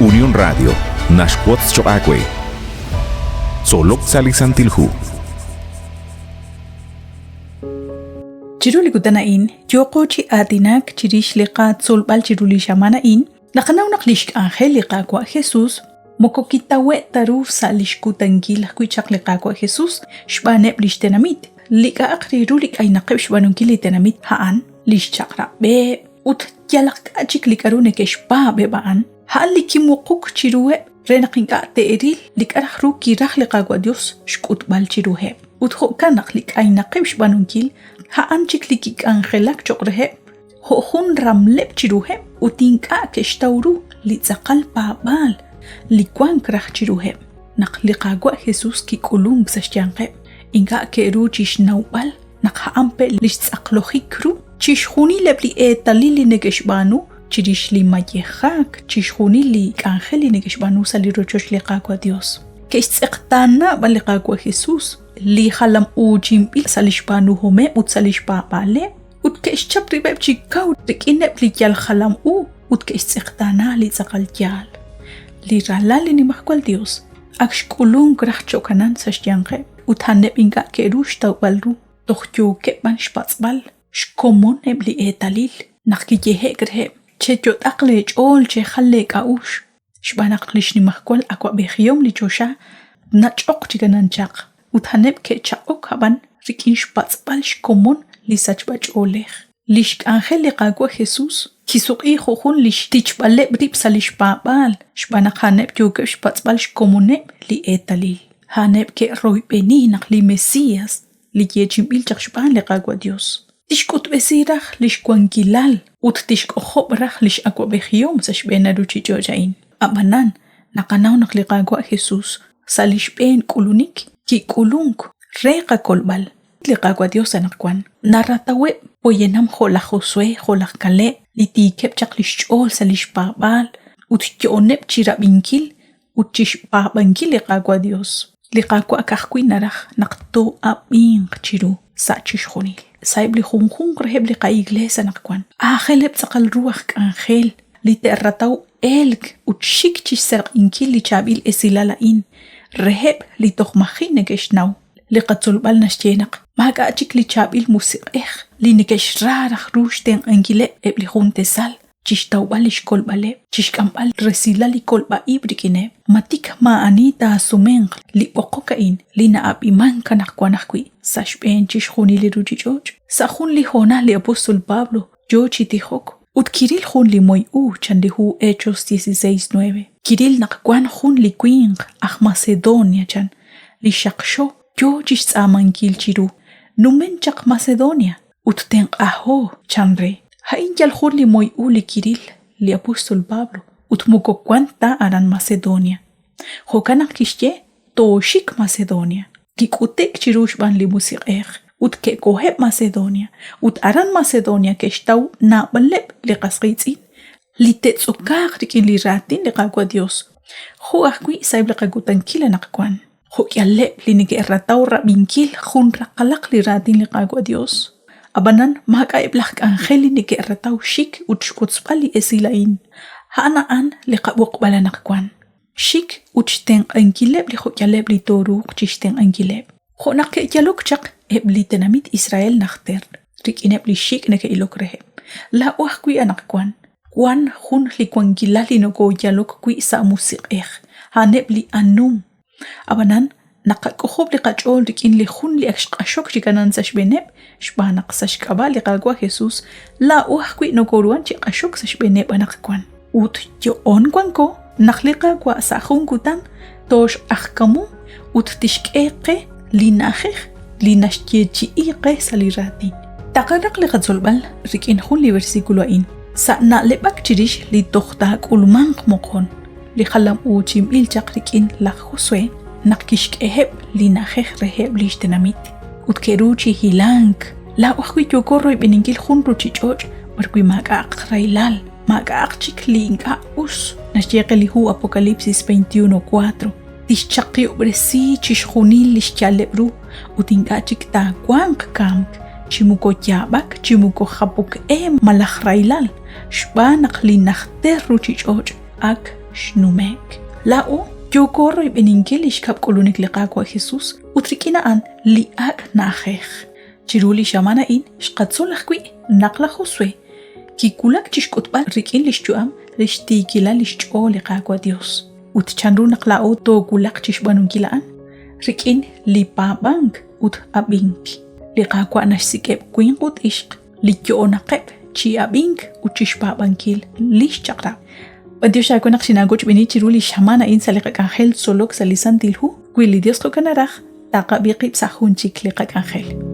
Unión Radio naxwotz choq' aawe. Tzolok sa' li Santil Hu. Chiru li kutan a'in, yooqo chi aatinak chirix li qatzolb'al chiru li xamaan a'in, naqanaw naq lix k'anjel li Qaawa' Jesus moko kitawe' ta ru sa' lix kutankil ajwi' chaq li Qaawa' Jesus xb'aaneb' lix tenamit. Li k'a'aq re ru li k'aynaqeb' xb'aanunkil li tenamit a'an lix chaq'rab'eb' ut yalaq k'a' chik li k'a'ru neke'xpaab' eb' a'an, a'an li kimuquk chiruheb' re naq ink'a' te'ril li k'a' raj ru kiraj li Qaawa' Dios xk'utb'al chiruheb'. Ut jo'kan naq li k'aynaqeb' xb'aanunkil a'an chik li kik'anjelak choq' reheb' jo' jun ramleb' chiruheb' ut ink'a' ke'xtaw ru li tz'aqal paab'aal li wank raj chiruheb'. Naq li Qaawa' Jesus kik'ulunk sa' xyanqeb', ink'a' ke'ru chixnawb'al naq a'an pe' li xtz'aqlojik ru chixjunil eb' li eetalil li neke'xb'aanu chirix li mayejak, chixjunil li k'anjel li neke'xb'aanu sa' li rochoch li Qaawa' Dios. Ke'xtz'eqtaana b'an li Qaawa' Jesus, li jalam uuchinb'il sa' li xb'aanuhomeb' ut sa' li xpaab'aaleb', ut ke'xchap rib'eb' chi kaw rik'ineb' li yal jalam u ut ke'xtz'eqtaana li tz'aqal yaal. Li Ralal li Nimajwal Dios ak xk'ulunk raj cho'kanan sa' xyanqeb' ut a'aneb' ink'a' ke'ru xtawb'al ru, toj yookeb' b'an xpatz'b'al xkomon eb' li eetalil naq kiyehe'k reheb', Cheyot'aq leech'ool chejal leek'a'uxl, xb'aan naq li xnimajwal awa'b'ejihom li choxa tnach'oq chi kanan chaq. Ut a'aneb' ke'chaq'ok ab'an rik'in xpatz'b'al xkomon li sachb'ach'oolej. Li xk'anjel li Qaawa' Jesús kisuq'i jo' jun li xtichb'aleb' rib' sa' li xpaab'aal xb'aan naq a'aneb' yookeb' xpatz'b'al xkomoneb' li eetalil. A'aneb' ke'royb'eni naq li Mesías, li yeechi'inb'il chaq xb'aan li Qaawa' Yos, tixk'utb'esi raj li xwankilal ut tixk'ojob' raj li x'awab'ejihom sa' xb'een a ruuchich'och' a'in. Ab'anan, naqanaw naq li Qaawa' Jesús sa' li xb'een k'ulunik kik'ulunk re qakolb'al. Li Qaawa' Yos anaqwan narataweb' poyanam jo' laj Josué, jo' laj Kaleb, li tiikeb' chaq li xch'ool sa' li xpaab'aal ut yo'oneb' chi rab'inkil ut chi xpaab'ankil li Qaawa' Yos. Li Qaawa' ka'ajwi' naraj naq too'ab'inq chiru sa' chixjunil. Sa'eb' li junjunq reheb' li qa'iglees anaqwan, aajeleb' tz'aqal ru aj k'anjel li te'rataw elk ut xik chi xseraq'inkil li chaab'il esilal a'in reheb' li toj maji' neke'xnaw. Li qatzolb'al naxye naq maak'a' chik li chaab'il musiq'ej li neke'xra raj ru xtenq'ankileb' eb' li jun tesal chi xtawb'al li xkolb'aleb', chi xk'amb'al resilal li kolb'a ib' rik'ineb'. Ma tik maa'ani taasumenq li b'oqok a'in li na'ab'imank anaqwan ajwi' sa' xb'een chixjunil li ruuchich'och'? Sa' jun li hoonal li apóstol Pablo yo chi tijok ut kiril jun li moy u, chan li hu Hechos 16:9. Kiril naq wank jun li winq aj Macedonia, chan, li xaqxo yo chi xtz'aamankil chiru, Numen chaq Macedonia ut tenq'aho, chan re. A'in yal jun li moy u li kiril li apóstol Pablo ut moko wank ta aran Macedonia. Jo'kan naq kixye, Tooxik Macedonia. Kik'ute'k chiru xb'aan li Musiq'ej ut ke'koheb' Macedonia, ut aran Macedonia ke'xtaw naab'aleb' li qas qiitz'in li te'tz'okaaq rik'in li raatin li Qaawa' Yos, jo' ajwi' sa'eb' li qakutankil anaqwan. Jo'k'ihaleb' li neke'rataw rab'inkil jun raqalaq li raatin li Qaawa' Yos, ab'anan maak'a'eb' laj k'anjel li neke'rataw xik ut xwotzb'al li esil a'in. A'an a'an li qab'oqb'al anaqwan. Xik ut xtenq'ankileb' li jo'k'ihaleb' li tooruuq chi xtenq'ankileb'. Jo' naq ke'yalok chaq eb' li tenamit Israel najter rik'ineb' li xik' neke'ilok reheb', laa'o ajwi' anaqwan wank jun li wankilal li nokooyalok wi' sa' musiq'ej, a'aneb' li anum. Ab'anan naqak'ojob' li qach'ool rik'in li jun li ak xq'axok chi kanan sa' xb'eeneb', xb'aan naq sa' xk'ab'a' li Qaawa' Jesus laa'o ajwi' nokooruhank chi q'axok sa' xb'eeneb' anaqwan. Ut yo'oon wanko naq li Qaawa' sa' jun kutan tooxq'ajkamu ut tixk'e qe li na'ajej li naxyeechi'i qe sa' li raatin. Taqaraq li qatzolb'al rik'in jun li versículo a'in sa' na'leb'ak chirix li toj taak'ulmanq moqon, li jalam-uuchinb'il chaq rik'in laj Josué naq kixk'eheb' li na'ajej reheb' lix tenamit ut ke'ru chi hilank. Laa'o ajwi' yooko royb'eninkil jun ruchich'och' b'arwi' maak'a'aq rahilal, maak'a'aq chik li ink'a' us, naxye qe li hu Apocalipsis 21:4. Tixchaqihob'resi chixjunil li xya'aleb' ru ut ink'a' chik taawanq kamk, chi moko yaab'ak, chi moko japok e malaj rahilal, xb'aan naq li najter ruuchich'och' ak xnume'k. Laa'o yooko royb'eninkil li xkab' k'ulunik li Qaawa' Jesus ut rik'in a'an li ak' na'ajej. Chiru li xamaan a'in xqatzol ajwi' naq laj Josué kiwulak chi xk'utb'al rik'in li xyu'am li xtiikilal li xch'ool li Qaawa' Dios. Ut chanru naq laa'o toowulaq chi xb'aanunkil a'an? Rik'in li paab'ank ut ab'ink. Li Qaawa' naxsik'eb' winq ut ixq li yo'onaqeb' chi ab'ink ut chi xpaab'ankil li xchaq'rab'. B'antiox aawe naq xinaawochb'eeni chiru li xamaan a'in sa' li qak'anjel tzolok sa' li Santil Hu. Wi li Dios jo'kan naraj, taqab'i qib' sa' jun chik li qak'anjel.